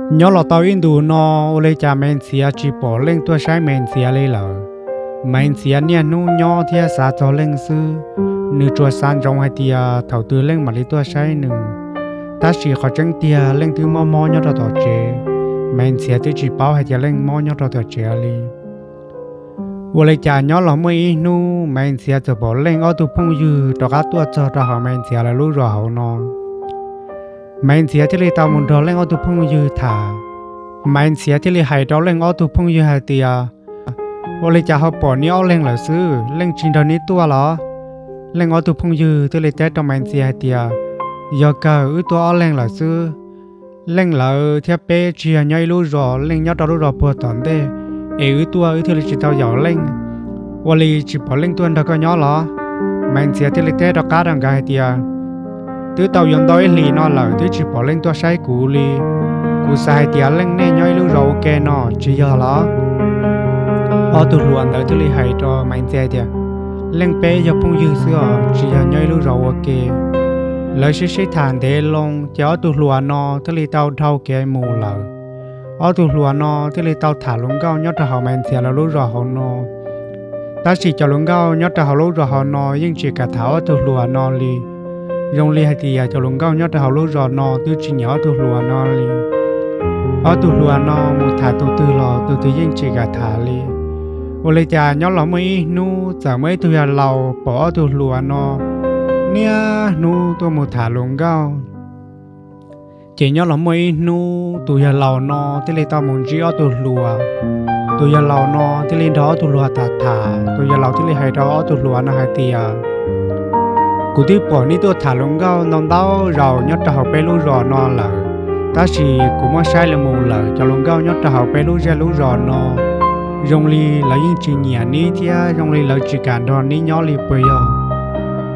Nyob los tau ib ntus no, ua li cas Maiv Ntxhiav tsis pom Leej tuaj saib Maiv Ntxhiav li lawm. Maiv Ntxhiav niaj hnub nyob thiab xav txog Leej xwb, nws tsuas xav ntsoov hais tias thaum twg Leej mam li tuaj saib nws. Tab sis qhov tseeb tiag Leej twb mob mob nyob rau tom tsev, Maiv Ntxhiav twb tsis paub hais tias Leej mob nyob rau tom tsev li. Ua li cas nyob los muaj ib hnub Maiv Ntxhiav txawm pom Leej ob tug phooj ywg rov qab tuaj txog rau hauv Maiv Ntxhiav lawv lub zos hauv no. Maiv Ntxhiav thiaj li tau mus nrog Leej ob tug phooj ywg tham. Maiv Ntxhiav thiaj li hais rau Leej ob tug phooj ywg hais tias, ua li cas ho pom neb ob leeg lawm xwb, Leej tsis nrog neb tuaj los? Leej ob tug phooj ywg thiaj li teb rau Maiv Ntxhiav hais tias, yog kawg wb tuaj ob leeg lawm xwb. Leej lawv thiab peb tsis yog nyob ib lub zos, Leej nyob rau lub zos puag tom ntej, es wb tuaj wb thiaj li tsis tau yaum Leej. Ua li tsis pom Leej tuaj nrog koj nyob los? Maiv Ntxhiav thiaj li teb rov qab rau nkawd hais tias, twb tau yuav ntau ib hlis no lawm twb tsis pom Leej tuaj saib kuv li. Kuv xav hais tias Leej nej nyob ib lub zos ua ke no tsis yog los? Ob tug hluas ntawd thiaj li hais rau Maiv Ntxhiav tias, Leej peb yog phooj ywg xwb os, tsis yog nyob ib lub zos ua ke. Lawv sib sib tham ntev loo ces ob tug hluas no thiaj li tau dhau kev mus lawm. Ob tug hluas no thiaj li tau tham hluas nkauj nyob rau hauv Maiv Ntxhiav lawv lub zos hauv no. Tab sis cov hluas nkauj nyob rau hauv lub zos hauv no yeej tsis kam tham ob tug hluas no li. Zoo li hais tias cov hluas nkauj nyob rau hauv lub zos no twb tsis nyiam ob tug hluas no li. Ob tug hluas no mus tham tus twg los tus twg yeej tsis kam tham li. Ua li cas nyob los muaj ib hnub txawm muaj ib tug yawg laus pom ob tug hluas no niaj hnub tuaj mus tham hluas nkauj. Ces nyob los muaj ib hnub tus yawg laus no thiaj li tau mus ntsib ob tug hluas. Tus yawg laus no thiaj li nrog ob tug hluas tham tham, tus yawg laus thiaj li hais rau ob tug hluas no hais tias, kuv twb pom neb tuaj tham hluas nkauj ntau ntau zaus nyob rau hauv peb lub zos no lawm, tab sis kuv muab saib los mus lawm cov hluas nkauj nyob rau hauv peb lub zej lub zos no zoo li lawv yeej tsis nyiam neb thiab zoo li lawv tsis kam nrog neb nyob li puas yog?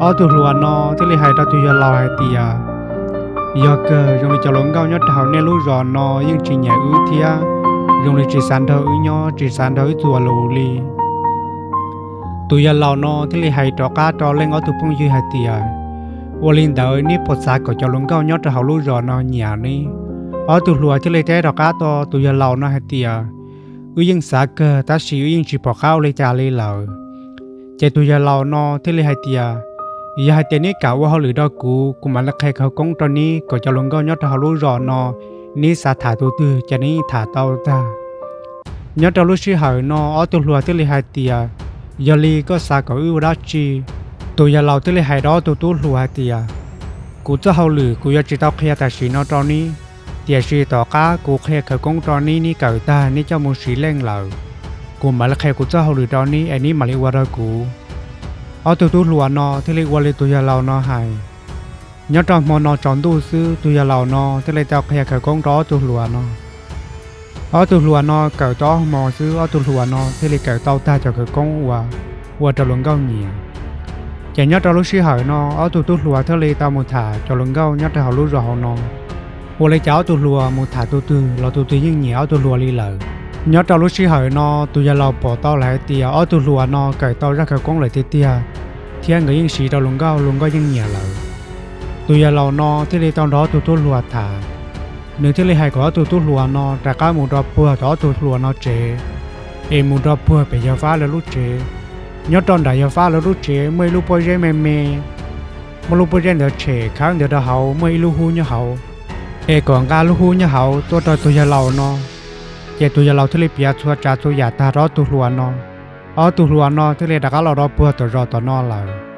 Ob tug hluas no thiaj li hais rau tus yawg laus hais tias, yog kawg zoo li cov hluas nkauj nyob rau hauv nej lub zos no yeej tsis nyiam wb thiab zoo li tsis xav nrog wb nyob tsis xav nrog wb txuas lus li. Tus yawg laus no thiaj li hais rov qab rau Leej ob tug phooj ywg hais tias, ua li ntawd neb puas xav kom cov hluas nkauj nyob rau hauv lub zos no nyiam neb? Ob tug hluas thiaj li teb rov qab rau tus yawg laus no hais tias, wb yeej xav kawg tab sis wb yeej tsis pom qab ua li cas li lawm. Ces tus yawg laus no thiaj li hais tias, yog hais tias neb kam ua hauj lwm rau kuv, kuv mam li qhia khawv koob rau neb kom cov hluas nkauj nyob rau hauv lub zos no, neb xav tham tus twg ces neb yeej tham tau tag. Nyob rau lub sij hawm no ob tug hluas thiaj li hais tias, yog li koj xav kom wb ua dab tsi? Tus yawg laus thiaj li hais rau ob tug tub hluas hais tias, kuv txoj hauj lwm kuv yuav tsis tau qhia tam sim no rau neb, tiam sis tom qab kuv qhia khawv koob rau neb, neb kawm tag neb coj mus siv Leej lawm, kuv mam li qhia kuv txoj hauj lwm rau neb es neb mam li ua rau kuv. Ob tug tub hluas no thiaj li ua li tus yawg laus no hais. Nyob rau hmo no tsaus ntuj xwb tus yawg laus no thiaj li tau qhia khawv koob rau ob tug hluas no. Ob tug hluas no kawm tau ob hmo xwb ob tug hluas no thiaj li kawm tau tag cov khawv koob uas ua rau hluas nkauj nyiam. Ces nyob rau lub sij hawm no ob tug tub hluas thiaj li tau mus tham cov hluas nkauj nyob rau hauv lub zos hauv no. Ua li cas ob tug hluas mus tham tus twg los tus twg yeej nyiam ob tug hluas li lawm. Nyob rau lub sij hawm no tus yawg laus pom tau lawm hais tias ob tug hluas no kawm tau zaj khawv koob lawm tiag tiag, thiab nkawd yeej siv rau hluas nkauj, hluas nkauj yeej nyiam lawm. Tus yawg laus no thiaj li tau nrog ob tug tub hluas tham. Nws thiaj li hais kom ob tug tub hluas no rov qab mus rau puag tom ob tug hluas no tsev, es mus rau puag pem yawg Fab lawv lub tsev. Nyob rau nram yawg Fab lawv lub tsev muaj ib lub pob zeb me me, muaj lub pob zeb ntawd tshem khawb ntawd rau hauv muaj ib lub hub nyob hauv. Es kom nqa lub hub nyob hauv tuaj rau tus yawg laus no. Ces tus yawg laus thiaj li piav txhua tsav txhua yam tag rau ob tug hluas no. Ob tug hluas no thiaj li rov qab los rau puag tom zos tom no lawm.